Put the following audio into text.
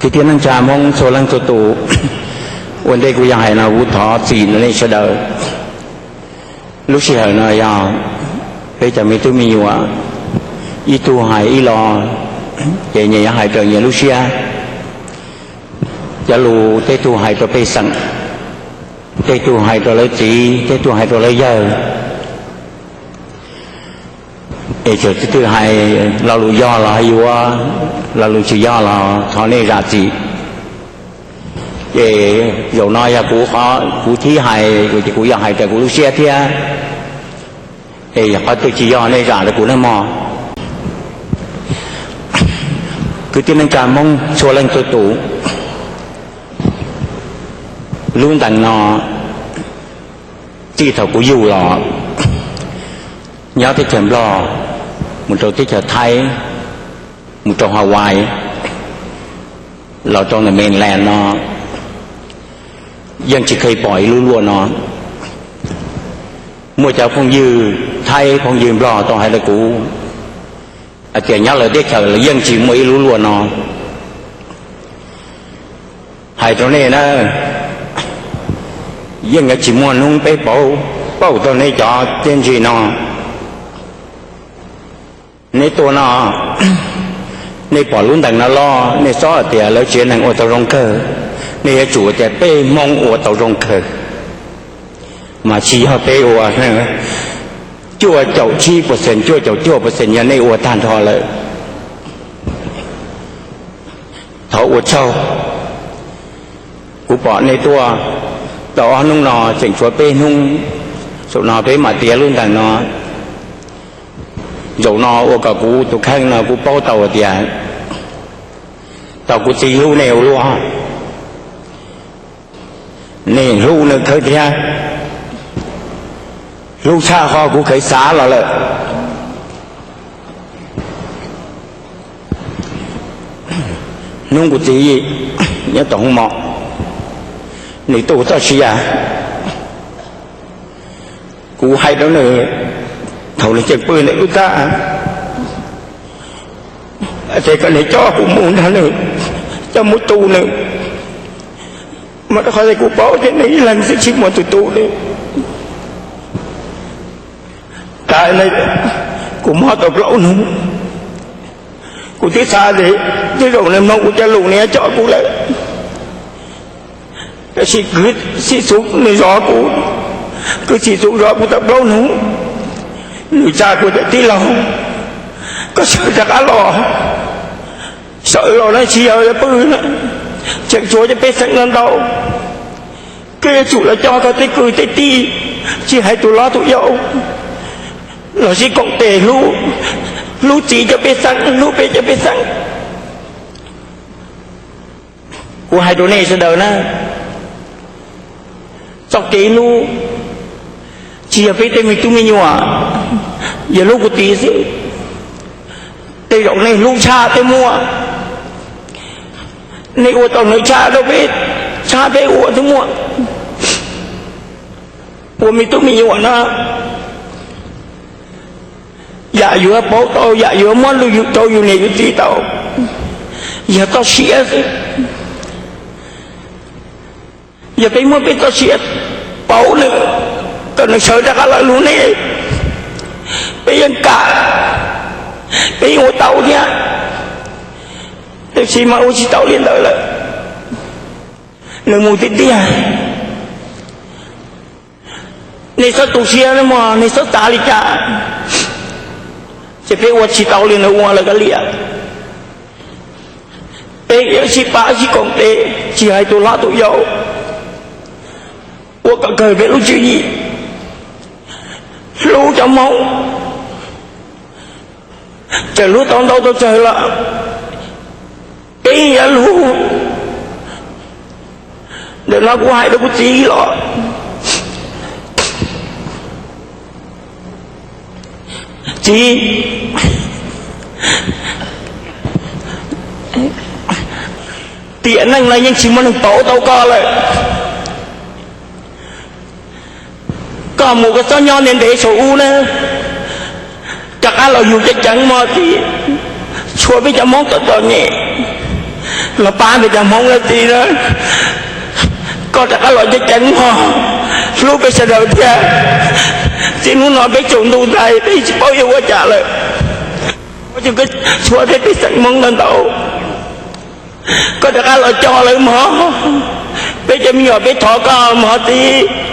Kwv tij neej tsa Hmoob txhua leej txhua tus, ua ntej kuv yuav hais no kuv thov txim rau nej sawv daws. Lub sij hawm no yog peb cov me tub me nyuam, ib tug hais ib lo, ces nyias yuav hais raws nyias lub siab. Cov lus tej tug hais rau pej xeem, tej tug hais rau lawv txiv, tej tug hais rau lawv yawg. Es txawm twb hais lo lus yog los hais yuav, lo lus tsis yog los thov nej zam txim. Ces zaum no yog kuv, kuv thib hais ces kuv yuav hais raws kuv lub siab thiab. Es yog qhov twg tsis yog nej zam rau kuv nawb mog. Kwv tij neej tsa Hmoob txhua leej txhua tus, lub ntees no txij thaum kuv yug los, nyob teb chaws Nplog, mus rau teb chaws Thaib, mus rau Hawaii, los rau ntawm mainland no, yeej tsis kheev pom ib lub luaj no. Muaj cov phooj ywg Thaib phooj ywg Nplog tau hais rau kuv hais tias nyob lawv teb chaws los yeej tsis muaj ib lub luaj no. Hais rau nej na, yeej yuav tsis muaj hnub peb pauj tau nej cov txiaj ntsig no. Nej tuaj no, nej pom lub ntees no loj, nej txhob hais tias lawv tsev neeg ua tau zoo kawg, nej yuav tsum tias peb Hmoob ua tau zoo kawg, mas tsis yog peb ua. Cuaj caum tsib percent, cuaj caum cuaj percent yog nej ua tag nrho lawm. Thov ua tsaug. Kuv pom nej tuaj tau ob hnub no tseem tshuav peb hnub, zaum no peb mam tiav lub ntees no. Zaum no ua kom kuv tus kheej no kuv paub tau tias tau kuv txiv hlub nej ua luaj. Nej hlub nws kawg thiab, hlub tshaj qhov kuv kheev xav los lawm. Hnub kuv txiv nyob tom hoob mom, nws tu txoj sia, kuv hais rau nws thaum nws tseem pw ntawm lub txaj, ces kom nws coj kuv mus nrog nws, coj mus tu nws, mas rau qhov tias kuv paub tias nws ib leeg xwb tsis muaj tus tu nws. Tas, kuv mob tau plaub hnub, kuv twb xav tias tej zaum nws mloog kuv cov lus nws yuav coj kuv lawm. Tab sis kwv tij Xub nws zov kuv, kwv tij Xub zov kuv tau plaub hnub, nws tsa kuv tias tij laug, koj sawv rov qab los, sawv los no tsis yog pw na, tseem tshuav cov pej xeem no ntau, koj yuav tsum los coj koj tej kwv tej tij, tsis hais tus hlob tus yau, los sib koom tes hlub, hlub txiv cov pej xeem, hlub peb cov pej xeem. Kuv hais rau nej sawv daws na, txoj kev hlub tsis yog peb tej me tub me nyuam, yog hlub kuv txiv xwb. Tej zaum nej hlub tshaj peb muaj, nej ua tau nws tshaj rau peb, tshaj peb ua twb muaj. Ua me tub me nyuam no, yam yuav paub tau, yam yuav muab rau yus niam yus txiv tau, yog txoj sia xwb. Yog peb muab peb txoj sia pauv nws, kom nws sawv rov qab los hlub nej, peb yeej kam, peb yeej ua tau thiab. Tab sis mas ua tsis tau li ntawd lawm, nws mus tiag tiag. Nej txhob tu siab mog, nej txhob xav li cas, ces peb ua tsis tau li nws ua lawm kav liam. Peb yuav sib pab sib koom tes, tsis hais tus hlob tus yau, ua kom kawg peb lub tswv yim, hlub cov Hmoob, txawm hlub tau ntau tau tsawg los peb yuav hlub. Ntawm no kuv hais rau kuv txiv los, txiv, tiam neej no yeej tsis muaj neeg pauv tau koj lawm. Koj mus koj txhob nyob ntev ntev saum ub na, rov qab los yug ceev ceev mog txiv. Tshuav peb cov Hmoob txom txom nyem, los pab peb cov Hmoob lawm txiv na. Koj rov qab los ceev ceev mog, hlub peb sawv daws thiab. Txij hnub no peb tsaus ntuj ntag, peb tsis paub yuav ua cas lawm. Koj txhua thiab peb xeem Hmoob ntau ntau, koj rov qab los coj lawm mog. Peb cov me nyuam peb thov koj mog txiv.